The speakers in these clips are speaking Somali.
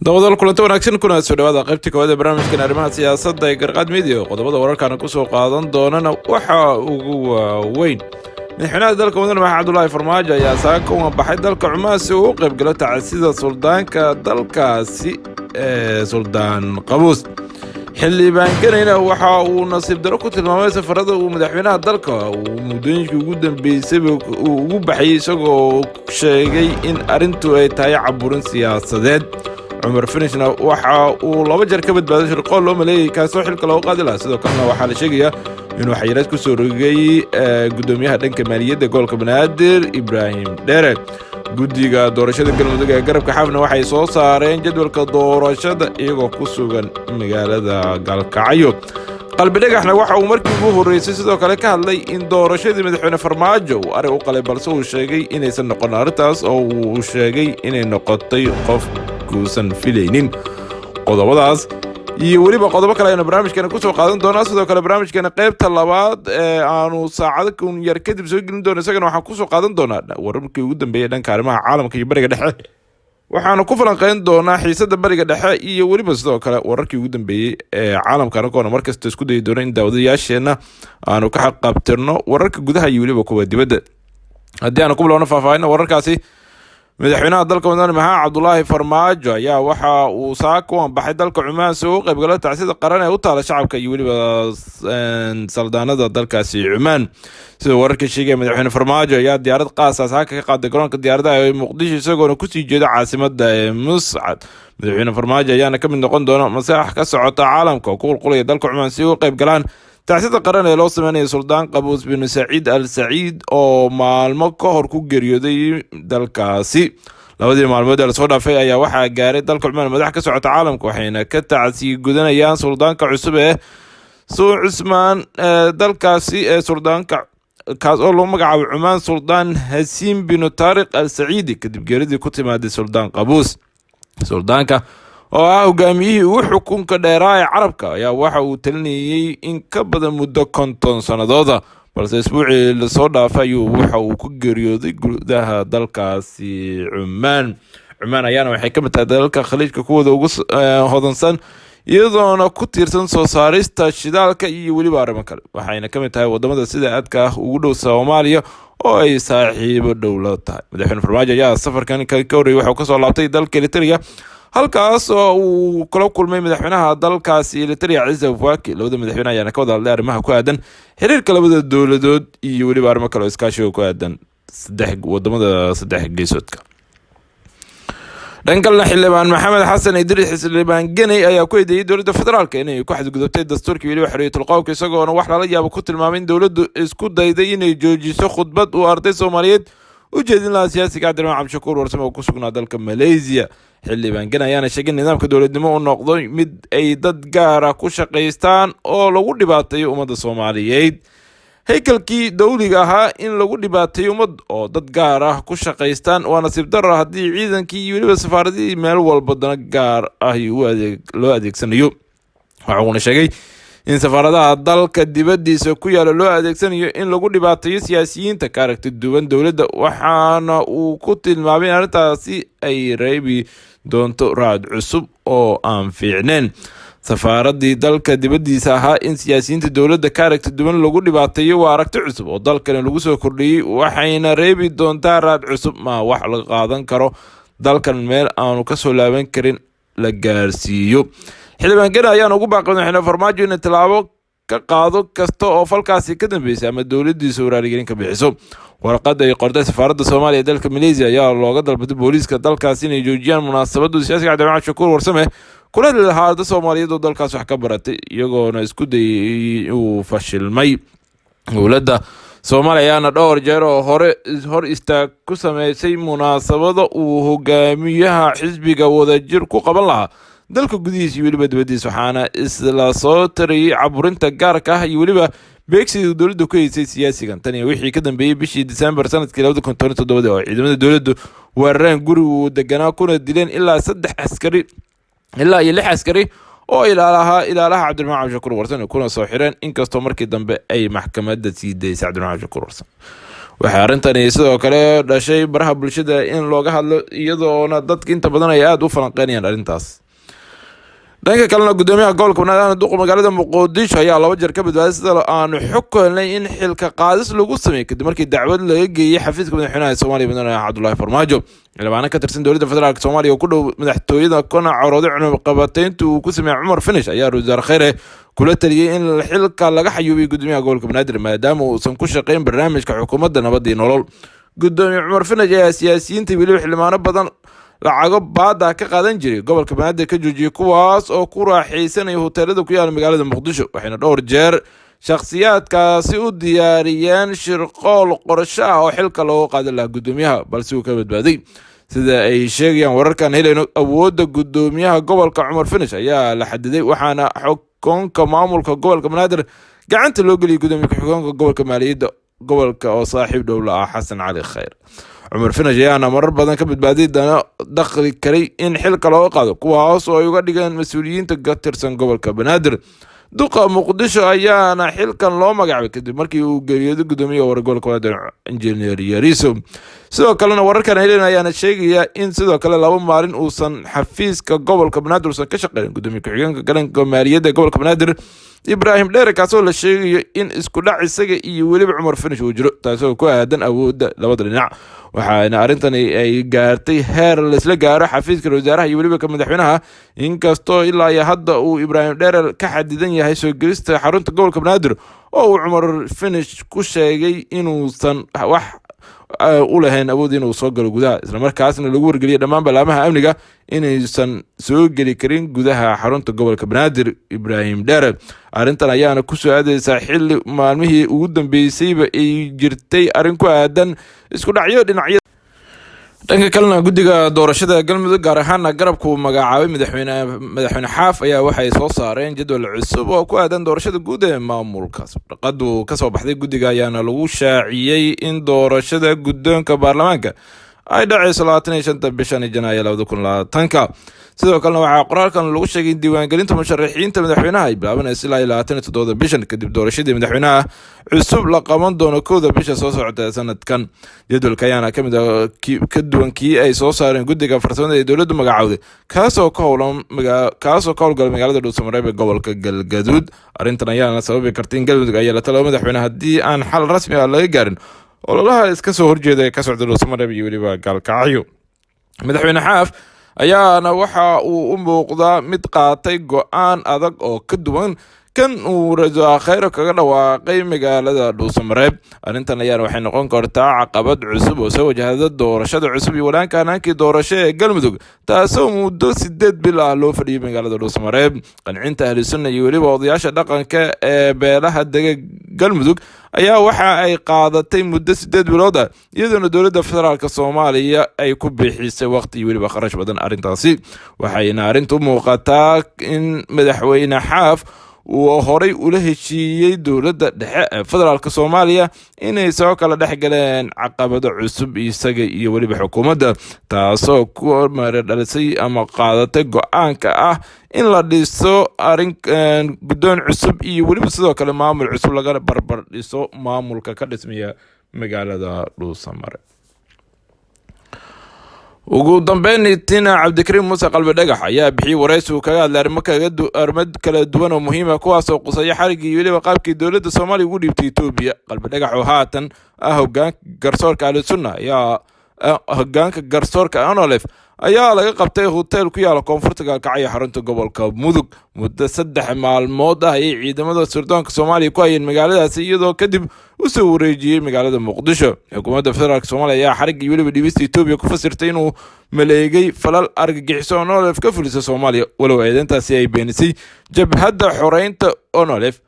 Dabadal kulanto wanaagsan, kuna soo dhawaada qaybta koowaad ee barnaamijkan arrimaha siyaasadda ee Garqaad Media. Qodobada wararkaana kusoo qaadan doonana waxaa ugu waaweyn: madaxweynaha dalka, Mudane Maxamed Cabdulaahi Farmaajo, ayaa saaka u baxay dalka Cumaan si uu u qaybgalo tacsida suldaanka dalkaasi ee Suldaan Qabuus. Xildhibaan Ganayna waxa uu nasiib daro ku tilmaamay safarada uu madaxweynaha dalka uu muddooyinkii ugu dambeysayba uu ugu baxayay, isagoo sheegay in arrintu ay tahay caburin siyaasadeed. Cumar Finishna waxa uu laba jeer ka badbaaday shirqool loo maleeyay, kaasoo xilka loogu qaadi lahaa. Sidoo kalena waxaa la sheegayaa inuu xayiraad ku soo rogay guddoomiyaha dhanka maaliyadda gobolka Banaadir, Ibraahim Dheere. Guddiga doorashada Galmudug ee garabka Xaafna waxay soo saareen jadwalka doorashada, iyagoo ku sugan magaalada Gaalkacyo. Qalbi Dhagaxna waxa uu markii ugu horreysay sidoo kale ka hadlay in doorashadii madaxweyne Farmaajo uu arig u qalay, balse uu sheegay inaysan noqon arrintaas, oo uu sheegay inay noqotay qof kuusan filaynin. Qodobadaas iyo weliba qodobo kale aynu barnaamijkeena kusoo qaadan doonaa. Sidoo kale barnaamijkeena qaybta labaad ee aanu saacado kun yar kadib soo gelin doono, isagana waxaan kusoo qaadan doonaa wararkii ugu dambeeyay dhanka arrimaha caalamka iyo Bariga Dhexe. Waxaanu ku falanqeyn doonaa xiisada Bariga Dhexe iyo weliba sidoo kale wararkii ugu dambeeyey ee caalamka, anagoona markasta isku dayi doono in daawadayaasheenna aanu ka xaqabtirno wararka gudaha iyo weliba kuwa dibadda. Haddii aanu ku bilowno faahfaahina wararkaasi, madaxweynaha dalka, Mudane Maxamed Cabdulaahi Farmaajo, ayaa waxa uu saaka u ambaxay dalka Cumaan si uu u qaybgalo tacsida qaran ee u taala shacabka iyo weliba saldaanada dalkaasi Cumaan. Sida wararka sheegaya, madaxweyne Farmaajo ayaa diyaarad qaasa saaka ka qaaday garoonka diyaaradaha ee Muqdisho, isagoona kusii jeeda caasimada ee Muscad. Madaxweyne Farmaajo ayaana ka mid noqon doona masaax ka socota caalamka oo ku qulqulaya dalka Cumaan si uga qayb galaan tacsida qaran ee loo sameynaya Suldaan Qabuus bin Saciid Al Saciid, oo maalmo ka hor ku geeriyooday dalkaasi. Labadii maalmood ee lasoo dhaafay ayaa waxaa gaaray dalka Cumaan madax ka socota caalamka, waxayna ka tacsi gudanayaan suldaanka cusub ee Suu Cusmaan dalkaasi ee suldaanka kaas oo loo magacaabo Cumaan, Suldaan Hasiim binu Taariq Al Saciidi, kadib geeridii ku timaaday Suldaan Qabuus. Suldaanka oo ah hogaamiyihii ugu xukunka dheeraa ee Carabka ayaa waxa uu talinayay in ka badan muddo 50 sannadooda, balse isbuucii lasoo dhaafay ayuu waxa uu ku geeriyooday gudaha dalkaasi Cumaan. Cumaan ayaana waxay ka mid tahay dalalka Khaliijka kuwooda ugu hodansan, iyadoona ku tiirsan soo saarista shidaalka iyo weliba arrimo kale, waxayna ka mid tahay wadamada sida aadka ah ugu dhow Soomaaliya oo ay saaxiibo dhow la tahay. Madaxweyne Farmaajo ayaa safarkan ka horreeyay waxuu kasoo laabtay dalka Eritrea, halkaas oo uu kula kulmay madaxweynaha dalkaasi Eritrea, Ciise Afwerki. Labada madaxweyne ayaana ka wada hadlay arrimaha ku aadan xiriirka labada dowladood iyo weliba arrimo kale oo iskaashiga ku aadan saddex wadamada saddex geesoodka. Dhan kalena, xildhibaan Maxamed Xasan Idriis, xildhibaan Geney, ayaa ku eedeeyey dowladda federaalka inay ku xadgudubtay dastuurkii weliba xorriyatul qowlka, isagoona wax lala yaabo ku tilmaamay in dowladdu isku dayday inay joojiso khudbad uu arday Soomaaliyeed u jeedin lahaa siyaasiga Cabdiraxmaan Cabdishakuur Warsame oo ku sugnaa dalka Malaysia. Xildhibaan Geney ayaana sheegay in nidaamka dowladnimo uu noqdo mid ay dad gaara ku shaqaystaan oo lagu dhibaateeyo ummadda Soomaaliyeed. Haykalkii dowliga ahaa in lagu dhibaateeyo ummad oo dad gaar ah ku shaqaystaan waa nasiib darro, haddii ciidankii iyo weliba safaaradihii meel walba dana gaar ah loo adeegsanayo. Waxa uuna sheegay in safaaradaha dalka dibaddiisa ku yaala loo adeegsanayo in lagu dhibaateeyo siyaasiyiinta ka aragti duwan dowladda, waxaana uu ku tilmaamay in arrintaasi ay reebi doonto raad cusub oo aan fiicneyn. Safaaradii dalka dibaddiisa ahaa in siyaasiyiinta dowladda ka aragti duwan lagu dhibaateeyo waa aragti cusub oo dalkani lagu soo kordhiyey, waxayna reebi doontaa raad cusub. Ma wax la qaadan karo dalkan meel aanu kasoo laaban karin la gaarsiiyo. Xildhibaan Geni ayaan ugu baaqay madaxweyne Farmaajo inay tallaabo ka qaado kasta oo falkaasi ka dambeysay ama dowladiisa uu raaligelin ka bixiso. Warqad ay qortay safaaradda Soomaaliya ee dalka Malaysia ayaa looga dalbaday booliiska dalkaasi inay joojiyaan munaasabadu siyaasiga Cabdiraxmaan Shakuur Warsame kula hadli lahaa arda Soomaaliyeed oo dalkaas wax ka baratay, iyagoona isku dayay uu fashilmay. Dowladda Soomaaliya ayaana dhowr jeer oo hore hor istaag ku sameysay munaasabada uu hogaamiyaha xisbiga Wadajir ku qaban lahaa dalka gudihiisa iyo weliba dibaddiisa, waxaana isla soo tarayay caburinta gaarka ah iyo weliba beegsiga dowladda ku haysay siyaasigan tan iyo wixii ka dambeeyey bishii Disembar sanadkii 2017, oo ciidamada dowladdu weerareen guri uu deganaa kuna dileen ilaa saddex askari, ilaa iyo lix askari oo ilaalaha ilaalaha Cabdiraxmaan Cabdishakuur Warsan, kuna soo xireen, inkastoo markii dambe ay maxkamadda sii daysay Cabdiraxmaan Cabdishakuur Warsan. Waxay arrintani sidoo kale dhashay baraha bulshada in looga hadlo, iyadoona dadka inta badan ay aada u falanqeynayaan arrintaas. Dhanka kalena, gudoomiyaha gobolka Banaadir, duqa magaalada Muqdisho, ayaa 2 jeer ka badbaaday, sida aanu xog ku helnay, in xilka qaadis lagu sameeyey kadib markii dacwad laga geeyey xafiiska madaxweynaha Soomaaliya, mudane Cabdullaahi Farmaajo. Xildhibaano ka tirsan dowladda federaalka Soomaaliya oo ku dhow madaxtooyada kuna corooday cunaqabateynta uu ku sameeyey Cumar Finish ayaa ra-iisul wasaare Kheyre kula taliyey in xilka laga xayuubiyo gudoomiyaha gobolka Banaadir, maadaama uusan ku shaqeyn barnaamijka xukuumadda nabad iyo nolol. Gudoomiye Cumar Finish ayaa siyaasiyiinta, weliba xildhibaano badan, lacago baada ka qaadan jiray gobolka Banaadir ka joojiyey, kuwaas oo ku raaxaysanaya hoteelada ku yaala magaalada Muqdisho. Waxayna dhowr jeer shakhsiyaadkaasi u diyaariyeen shirqool qorsho ah oo xilka looga qaadan lahaa gudoomiyaha, balse uu ka badbaaday. Sida ay sheegayaan wararkan helayno, awoodda gudoomiyaha gobolka Cumar Finish ayaa la xadiday, waxaana xukunka maamulka gobolka Banaadir gacanta loo geliyay gudoomiye ku-xigeenka gobolka maaliyadda gobolka oo saaxiib dhow la ah Xasan Cali Khayr. Cumar Finish ayaana marar badan ka badbaaday dana dakhli karay in xilka looga qaado, kuwaas oo ay uga dhigeen mas-uuliyiinta ka tirsan gobolka Banaadir. Duqa Muqdisho ayaana xilkan loo magacaabay kadib markii uu geeriyooday gudoomiyaha hore gobolka Banaadir, Injineer Yariso. Sidoo kalena, wararkan helen ayaana sheegaya in sidoo kale 2 maalin uusan xafiiska gobolka Banaadir uusan ka shaqeyn gudoomiye ku-xigeenka galanka maaliyadda gobolka Banaadir, Ibraahim Dheere, kaasoo la sheegayo in isku dhac isaga iyo weliba Cumar Finish uu jiro, taasoo ku aadan awoodda labada dhinac. Waxaana arrintani ay gaartay heer laisla gaaro xafiiska wasaaraha iyo weliba ka madaxweynaha, inkastoo ilaa iyo hadda uu Ibraahim Dheere ka xadidan yahay soo gelista xarunta gobolka Banaadir, oo uu Cumar Finish ku sheegay inuusan wax u lahayn awood inuu soo galo gudaha, islamarkaasna lagu wargeliyay dhammaan balaamaha amniga inaysan soo geli karin gudaha xarunta gobolka Banaadir Ibraahim Dheere. Arrintan ayaana kusoo aadeysaa xilli maalmihii ugu dambeysayba ay jirtay arrin ku aadan isku dhacyo dhinacyo. Dhanka kalena, guddiga doorashada Galmudug, gaar ahaana garabku magacaabay madaxweyne Xaaf, ayaa waxay soo saareen jadwal cusub oo ku aadan doorashada guud ee maamulkaas. Warqadu kasoo baxday guddiga ayaana lagu shaaciyey in doorashada guddoonka baarlamaanka ay dhacayso 25-ta bishan Janaayo 2020-ka. Sidoo kalena, waxaa qoraalkan lagu sheegay in diiwaangelinta musharaxiinta madaxweynaha ay bilaabanayso ilaa 27-da bishan, kadib doorashadii madaxweynaha cusub la qaban doono 1-da bisha soo socota ee sanadkan. Jadwalka ayaana kamid ah ka duwan kii ay soo saareen guddiga farsamada ee dowladdu magacowday, kaasoo ka howlgala magaalada Dhuusamareeb ee gobolka Galgaduud. Arrintan ayaana sababi karta in Galmudug ay yeelato laba madaxweyne haddii aan xal rasmi ah laga gaarin ololaha iska soo horjeeda ee ka socda Dhuusamareeb iyo weliba Gaalkacyo. Madaxweyne Xaaf ayaana waxa uu u muuqdaa mid qaatay go-aan adag oo ka duwan kan uu ra-iisul Khayre kaga dhawaaqay magaalada Dhuusamareeb. Arrintan ayaana waxay noqon kartaa caqabad cusub oo soo wajahda doorashada cusub iyo walaanka hanaankii doorasho ee Galmudug, taasoo muddo 8 bil ah loo fadhiyay magaalada Dhuusamareeb. Qancinta Ahlu Sunna iyo weliba odayaasha dhaqanka ee beelaha dega Galmudug ayaa waxa ay qaadatay muddo 8 bilood ah, iyadoona dowladda federaalka Soomaaliya ay ku bixisay waqti iyo weliba kharash badan arrintaasi. Waxayna arrinta u muuqataa in madaxweyne Xaaf uu horay ula heshiiyey dowladda dhexe ee federaalka Soomaaliya inay soo kala dhex galeen caqabado cusub isaga iyo weliba xukuumadda, taasoo ku dhalisay ama qaadatay go-aanka ah in la dhiso arrin guddoon cusub iyo weliba sidoo kale maamul cusub laga barbar dhiso maamulka ka dhismaya magaalada Dhuusamare. Ugu dambeyn, tina Cabdikariim Muuse Qalbi Dhagax ayaa bixiyey waraysi uu kaga hadlay arrimo kala duwan oo muhiim ah, kuwaas oo qusaya xariggii iyo weliba qaabkii dowladda Soomaaliya ugu dhiibtay Etoobiya. Qalbi Dhagax oo haatan ah hogaanka garsoorka Ahlusunna ayaa hogaanka garsoorka ONLF ayaa laga qabtay hotel ku yaala koonfurta Gaalkacyo, xarunta gobolka Mudug. Muddo 3 maalmood ah ayay ciidamada sirdoonka Soomaaliya ku hayeen magaaladaasi, iyadoo kadib usoo wareejiyey magaalada Muqdisho. Xukuumadda federaalka Soomaaliya ayaa xarigga iyo weliba dhiibista Etoobiya ku fasirtay inuu maleegay falal argagixiso ONLF ka fulisa Soomaaliya, walow eedeyntaasi ay beenisay Jabhadda Xoreynta ONLF.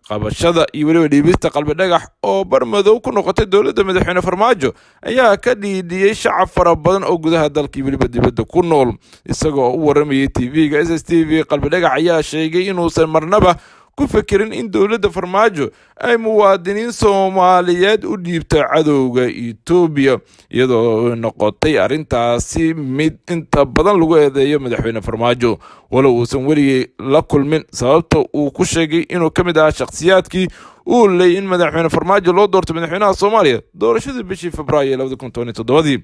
Qabashada iyo weliba dhiibista Qalbi Dhagax oo bar madow ku noqotay dowladda madaxweyne Farmaajo ayaa ka dhiidhiyey shacab fara badan oo gudaha dalka iyo weliba dibadda ku nool. Isagoo u waramayay TV-ga SSTV, Qalbi Dhagax ayaa sheegay inuusan marnaba ku fekerin in dowladda Farmaajo ay muwaadiniin Soomaaliyeed u dhiibto cadowga Etoobiya, iyadoo noqotay arrintaasi mid inta badan lagu eedeeyo madaxweyne Farmaajo, walow uusan weligii la kulmin sababta uu ku sheegay inuu ka mid ahaa shakhsiyaadkii uu leeyay in madaxweyne Farmaajo loo doortay madaxweynaha Soomaaliya doorashadii bishii Febraayo 2017-dii.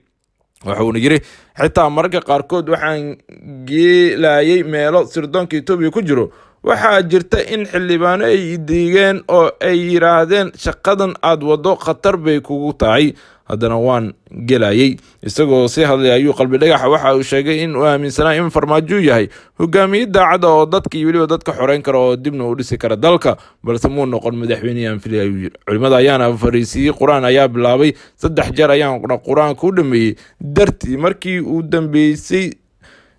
Wuxuuna yiri, xitaa mararka qaarkood waxaan geelayay meelo sirdoonka Etoobiya ku jiro. Waxaa jirta in xildhibaano ay diigeen oo ay yiraahdeen, 'Shaqadan aad waddo khatar bay kugu tahay,' haddana waan gelayay. Isagoo sii hadlay ayuu Qalbi Dhagaxa waxa uu sheegay in uu aaminsanaa in Farmaajo yahay hogaamiye daacadda oo dadka iyo weliba dadka xoreyn kara oo dibna u dhisi kara dalka, balse muu noqon madaxweynihii aan filay, ayuu yiri. Culimada ayaana fariisiiyey, qur-aan ayaa bilaabay, 3 jeer ayaana qur-aanka u dhameeyey dartii. Markii uu dambeysay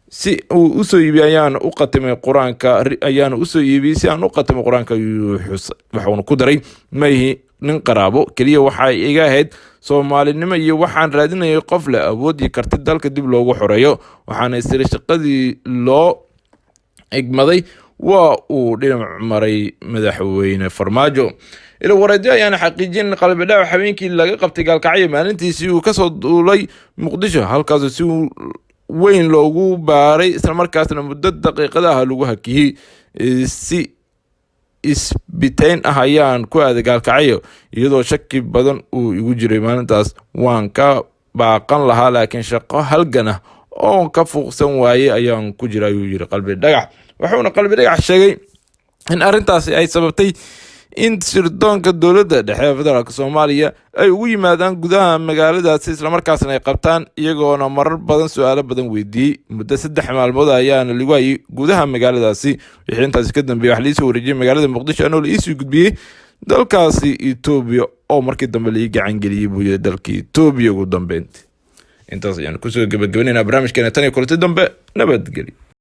si uu usoo iibiyey ayaan u qatimay qur-aanka, ayaana usoo iibiyey si aan u qatimay qur-aanka, ayuu xusay. Waxuuna ku daray, maihi nin qaraabo, keliya waxay iga ahayd Soomaalinimo iyo waxaan raadinayay qof leh awood iyo karti dalka dib loogu xoreeyo. Waxaana isiri shaqadii loo igmaday waa uu dhinac maray madaxweyne Farmaajo. Ilo wareedyo ayaana xaqiijin in Qalbi Dhagax habeenkii laga qabtay Gaalkacyo maalintiisii uu kasoo duulay Muqdisho, halkaasoo si weyn loogu baaray, islamarkaasna muddo daqiiqadaha lagu hakiyey. Si isbitayn ah ayaan ku aaday Gaalkacyo iyadoo shaki badan uu igu jiray. Maalintaas waan ka baaqan lahaa, laakiin shaqo halgan ah oon ka fuuqsan waayey ayaan ku jira, ayuu yiri Qalbi Dhagax. Wuxuuna Qalbi Dhagax sheegay in arrintaasi ay sababtay in sirdoonka dowladda dhexe ee federaalka Soomaaliya ay ugu yimaadaan gudaha magaaladaasi, islamarkaasna ay qabtaan, iyagoona marar badan su-aalo badan weydiiyey. Muddo 3 maalmood ayaana lagu hayay gudaha magaaladaasi. Wixii intaasi ka dambeeyey wax liisoo wareejiyey magaalada Muqdisho, anoo la iisii gudbiyey dalkaasi Etoobiya, oo markii dambe la ii gacangeliyey, buu yiri, dalka Etoobiya. Ugu dambeyntii intaas ayaan kusoo gebagabeynayna barnaamijkeena. Tan iyo kulanti dambe, nabadgelyo.